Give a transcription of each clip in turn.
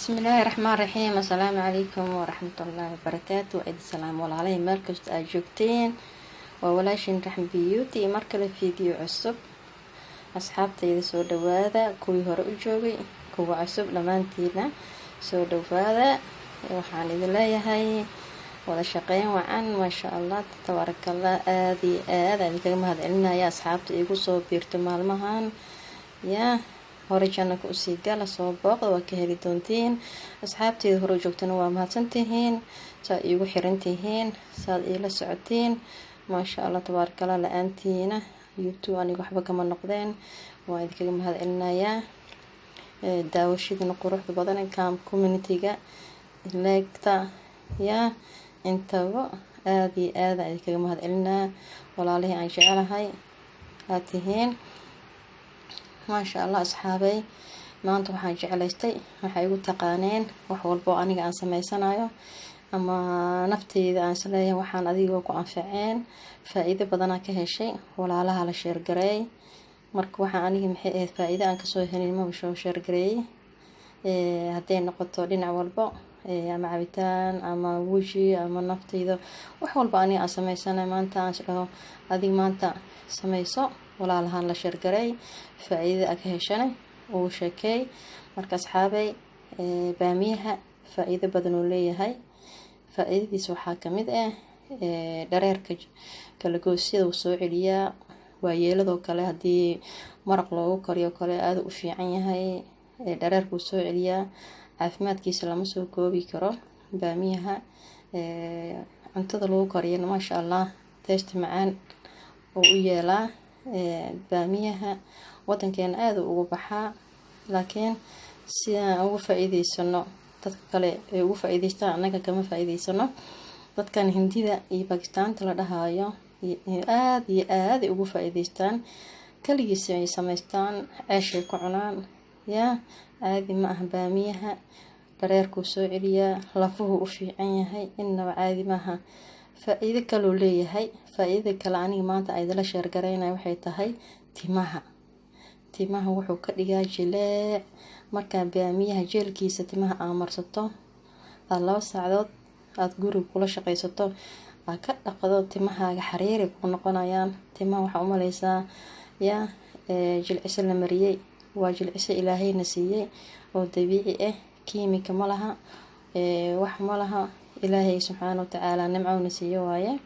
Bismillaahi raxmaan raxiim. Assalaamu calaykum waraxmatullaahi wabarakaatu. Waa idin salaam, walaalahay, meel kasta aad joogteen. Waa walaashin Raxmi Beauty, mar kale video cusub. Asxaabtayda, soo dhawaada, kuwii hore u joogay, kuwa cusub, dhammaantiina soo dhawaada. Waxaan idin leeyahay wada shaqeyn wacan. Maasha Allah, tabaarakallah. Aada iyo aad aan idinkaga mahad celinaya asxaabta iigu soo biirta maalmahan. Yaa hore channelka usii gala, soo booqda, waa ka heli doontiin. Asxaabteeda hore joogtana waa mahadsantihiin, saad iigu xirantihiin, saad iila socotiin. Maasha Allah, tabaarakallah. La-aantiina YouTube aniga waxba kama noqdeen. Waa idinkaga mahad celinayaa daawashadina quruxda badan, cam communityga, leegta, yaa intaba aada iyo aada aan idinkaga mahad celinaa. Walaalihii aan jecelahay aad tihiin, maasha Allah. Asxaabey, maanta waxaan jeclaystay, waxay igu taqaaneen wax walbo aniga aan sameysanayo ama nafteyda aan isleeyahay waxaan adiga ku anfaceen, faa-iido badanaa ka heshay, walaalaha la share gareey. Marka waxaa aniga maxay ahayd faa-iido aan kasoo helin maba soo share gareeyey. Hadday noqoto dhinac walbo, ama cabitaan ama weji ama nafteyda, wax walba aniga aan sameysanayo, maanta aan isdhaho adig maanta sameyso, walaalahaan la share gareey, faa-iidada aa ka heshana uu sheekeey. Marka asxaabey, baamiyaha faa-iido badan uu leeyahay. Faa-iidadiisa waxaa kamid ah dhareerka kalagoosyada uu soo celiyaa. Waayeeladoo kale haddii maraq loogu kariyo kale, aada u fiican yahay. Dhareerka uu soo celiyaa, caafimaadkiisa lama soo koobi karo. Baamiyaha cuntada lagu kariyana, maasha Allah, taste macaan oo u yeelaa. Baamiyaha wadankeena aada ugu baxaa, laakiin si aan uga faa-iideysano dadka kale ay ugu faa-iideystaan, annaga kama faa-iideysano. Dadkan Hindida iyo Bakistaanta la dhahayo aada iyo aada ay ugu faa-iideystaan. Kaligiis ay sameystaan, ceeshay ku cunaan. Yaa caadi ma ah baamiyaha, dhareerkuu soo celiyaa, lafuhu u fiican yahay, innaba caadi maaha. Faa-iido kaloo leeyahay, faa-iidada kale aniga maanta a idila share gareynaya waxay tahay timaha. Timaha wuxuu ka dhigaa jileec. Markaa baamiyaha jeelkiisa timaha aa marsato, aada 2 saacadood aada guriga kula shaqaysato, aad ka dhaqdo, timahaaga xariiri ku noqonayaan. Timaha waxaa umaleysaa yaa jilciso la mariyey. Waa jilciso Ilaahayna siiyey oo dabiici ah, kiimika ma laha, wax ma laha. Ilaahay subxaana watacaala nimcowna siiyo waaye.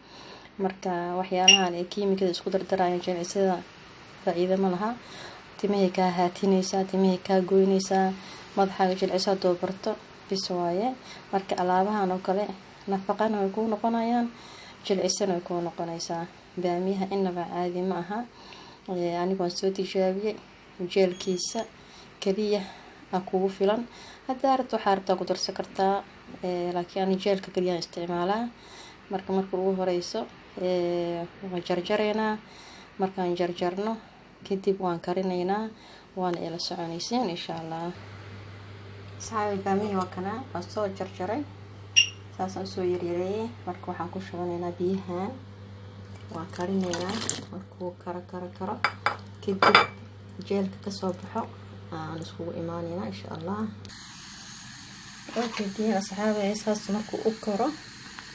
Marka waxyaalahan ay kiimikada isku dardarayan, jilcisada faa-iido ma laha. Timahay kaa haatineysaa, timahay kaa goyneysaa. Madaxaaga jilciso hadoo barto bis waaye. Marka alaabahan oo kale nafaqana way kuu noqonayaan, jilcisana way kuu noqonaysaa. Baamiyaha inaba caadi ma aha. Anigu waan soo tijaabiyey. Jeelkiisa kaliya aa kugu filan. Haddaa rabto, waxaa rabtaa ku darsan kartaa, laakiin ani jeelka kaliyaan isticmaalaa. Marka ugu horeyso waan jarjareynaa. Markaan jarjarno kadib waan karinaynaa, waana ila soconaysiin, insha Allah. Asxaabi, baamihii waa kanaa, waan soo jarjaray, saasaan usoo yaryareeyay. Marka waxaan ku shubanaynaa biyahan, waan karinaynaa. Markuu karo karo karo kadib, jeelka kasoo baxo, aan iskugu imaaneynaa, insha Allah. Wajeediin, asxaabi, saas markuu u karo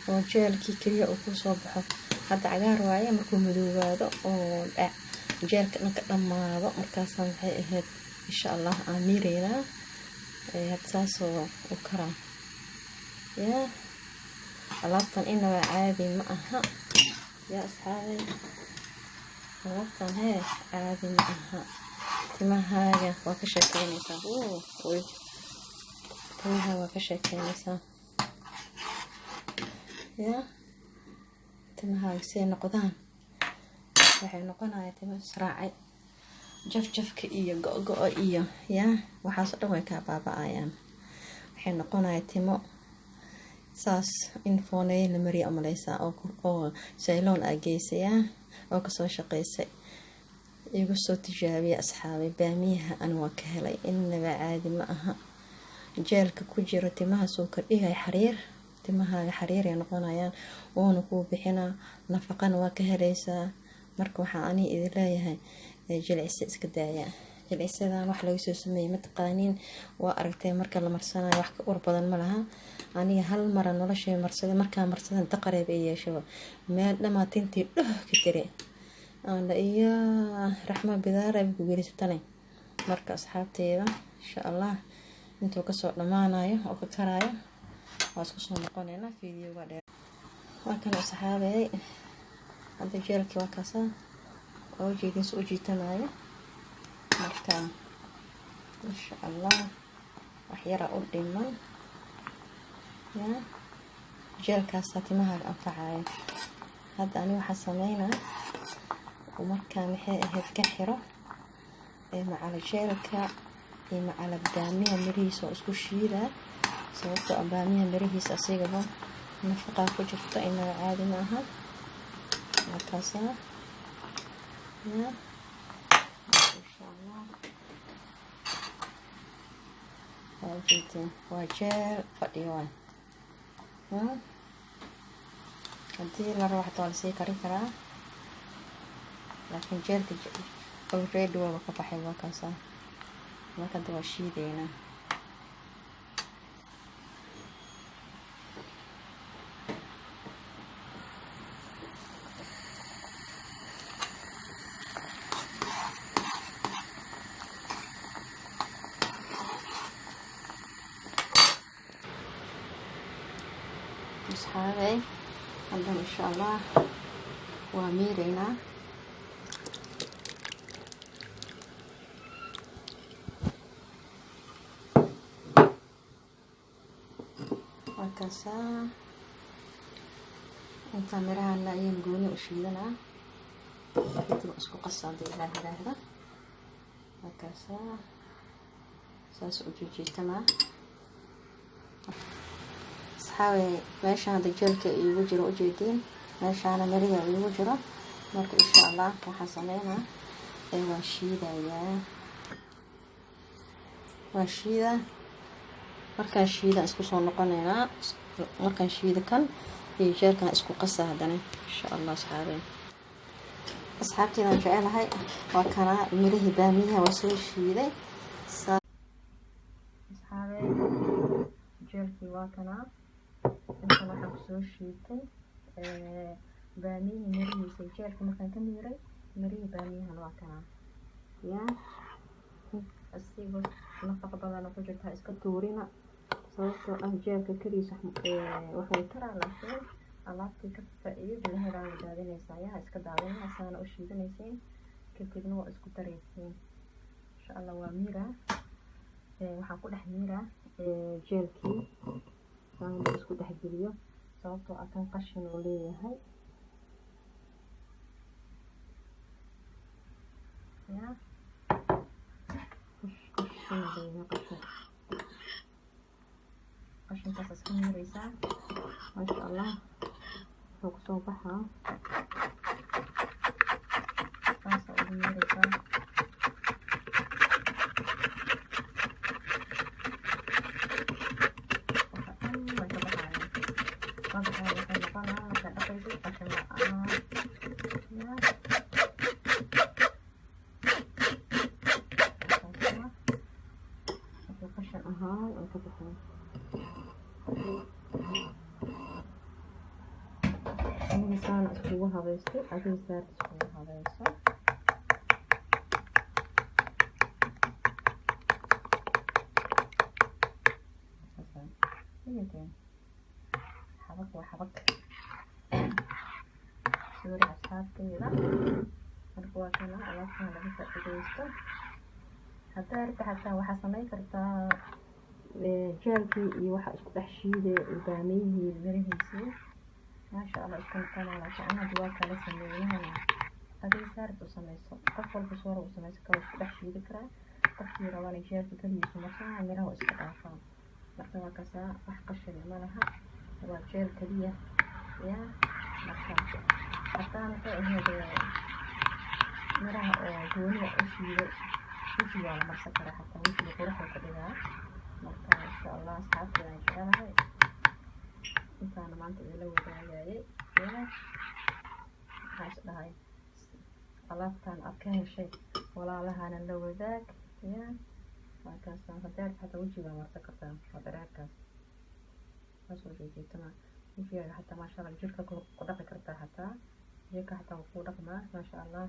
oo jeelkii keliya uu kusoo baxo, hadda cagaar waaye. Markuu madoobaado oo jeelka dhan ka dhammaado, markaasa maxay ahayd, insha Allah, aan miireynaa. Had saasoo u karaa. Yaa alaabtan inaba caadi ma aha. Yaa asxaabay, alaabtan hee caadi ma aha. Timahaaga waa ka sheekeynaysaa, timahaaga waa ka sheekeynaysaa. Yaa timahaaga siay noqdaan, waxay noqonaya timo israacay. Jafjafka iyo go-go-o iyo yaa waxaasoo dhan way kaa baaba-ayaan. Waxay noqonaya timo saas in fooneeye la mariya umaleysaa, oo salon aa geysaya oo kasoo shaqeysay. Igu soo tijaabiya, asxaabay. Baamiyaha ani waa ka helay, inaba caadi ma aha. Jeelka ku jiro timaha soo kordhigay xariir, timahaaga xariiray noqonayaan, wuuna kuu bixinaa, nafaqana waa ka helaysaa. Marka waxaa aniga idin leeyahay, jilcisa iska daaya. Jilcisadan wax laga soo sameeyey mataqaaniin, waa aragtay marka la marsanayo wax ka ur badan ma laha. Aniga hal mara noloshay marsaday, markaa marsadan daqareeb ay yeeshaba meel dhamaa tintii dhoh ka tiri aandha iyo Raxma bidaara ku gelisatane. Marka asxaabteeda, insha Allah intuu kasoo dhammaanayo oo ka karaayo waa isku soo noqoneynaa. Videoga dheer waa kan, asxaabey. Hadda jeelkii waa kaasa oo ujeedinsa u jiitamaayo. Marka insha Allah wax yara u dhiman ya jeelkaasaa timahaaga anfacaya. Hadda ani waxaa sameynaa markaa maxay ahayd ka xiro macala jeelka iyo macala baamiha mirihiisa oo isku shiidaa, sababtoo ah baamiha mirihiisa asigaba nafaqaa ku jirta, inaga caadi ma aha. Markaasaa ya insha Allah waa ujeedeen, waa jeel fadhiyo waay. Haddii la rabo xataa waa lasii karin karaa, laakiin jeelka already waaba ka baxay, waa kaasaa. Marka hadda waa shiideynaa. Asxaabey, haddan insha Allah waa miireynaa. Waa kaasaa, intaa mirahana ayaan gooni u shiidanaa, kadib isku qasa hadii Ilaah yiraahdo. Waa kaasaa, saas u jiijiitamaa. Asxaabey, meeshaan hadda jeelka iigu jiro ujeediin, meeshaana miriga iigu jiro. Marka insha Allah waxaan sameynaa waan shiidayaa, waan shiidaa. Markaan shiida isku soo noqonaynaa. Markaan shiida kan iyo jeelkan isku qasa haddana insha Allah. Asxaabey, asxaabteedaan jecelahay, waa kanaa mirihii baamiyaha, waa soo shiiday. Asxaabey, jeelkii waa kanaa. Intan waxaan kusoo shiitay baamiyihii mirihiisa. Jeelka markaan ka miiray mirihii baamiyahana waa kanaa. Yaa asigo nafaqa badana ku jirta, iska tuurina, sababtoo ah jeelka keligiis wax way taraa, laakiin alaabtii ka faa-iidada laheedaa way daadinaysaa. Yaa iska daadinaa, saana u shiidanaysiin, kadibna waa isku daraysiin insha Allah. Waa miiraa, waxaan ku dhex miiraa jeelkii, saan isku dhex geliyo, sababtoo ah kan qashin uu leeyahay. Ya qashin leeyahay, qashin, qashinkaas iska miiraysaa. Maasha Allah, wuxuu kusoo baxaa saasa ugu miiraysaa. Waxa dhan way ka baxayaan, madaxaa waxay noqonaa markaa dhaqaysid qashin la-aan. Ya wuxuu qashin ahaa way ka baxeen. Aniga saana iskugu habaystay, adiga saarta iskugu habayso. Xabag waa xabag, sorry asxaabteyda. Marka waa kana, alaabtan laga faa'iidaysto. Haddaa rabta xataa waxaa samayn kartaa jeelkii iyo waxa isku dhex shiiday iyo baamiyihii mirihiisii, maasha Allah isku noqonaa. Laakiin ana hadda waa kala sameeyahana, adiga saarta u sameyso, qof walba soora u sameysan karo, isku dhex shiidi karaa. Qofkii rabana jeelka keligiisu marsanaa, miraha iska dhaafaa. Marka waa kasaa, wax qashin ma laha, waa jeel keliya. Ya marka hataa maxay ahayd miraha oo gooniga u shiiday, wejiga waa la marsan karaa, xataa wejiga quruxda ka dhigaa. Marka insha Allah asxaabteeda aan jecelahay, intaana maanta idinla wadaagayay. Ya waxaa is dhahay alaabtan aad ka heshay walaalahana la wadaag. Ya, waa kaasa. Haddii xataa wejiga marsan kartaa, waa dareerkaas kasoo jeejeetama wejigaaga xataa, maasha Allah. Jirka ku dhaqi kartaa xataa, jirka xataa wuu kuu dhaqmaa, maasha Allah.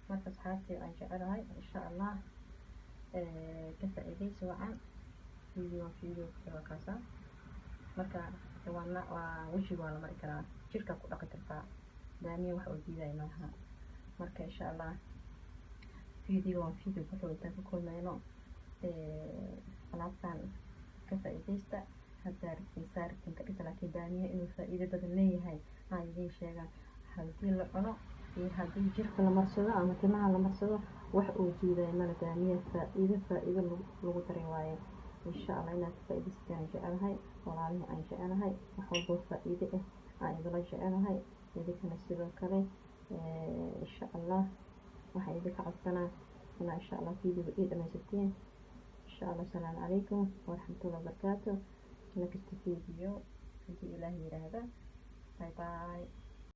Marka asxaabtii aan jecelahay, insha Allah ka faa'iidaysi wacan. Video video waa kaasa. Marka waa wejiga waa la mari karaa, jirka ku dhaqi kartaa. Daamiya wax uu diidaya malaha. Marka insha Allah video waa video ku xigta ku kulmayno. Alaabtan ka faa'iidaysta haddaa rabtiin, saa rabtiin ka dhigta, laakiin daamiya inuu faa'iido badan leeyahay aan idiin sheegaa. Haddii la cuno iyo haddii jirka la marsado ama timaha la marsado, wax uu diidaya mala. Daamiya faa'iido faa'iido lagu daray waaye. Insha Allah inaad ka faa'iidaysataan aan jecelahay, walaalihii aan jecelahay. Wax walboo faa'iido ah aan idila jecelahay, idinkana sidoo kale. Insha Allah waxaan idinka codsanaa inaa insha Allah videoga ii dhamaysatiin, insha Allah. Asalaamu calaykum waraxmatullahi wabarakaatu. Next video haddii Ilaah yiraahda. Bye bye.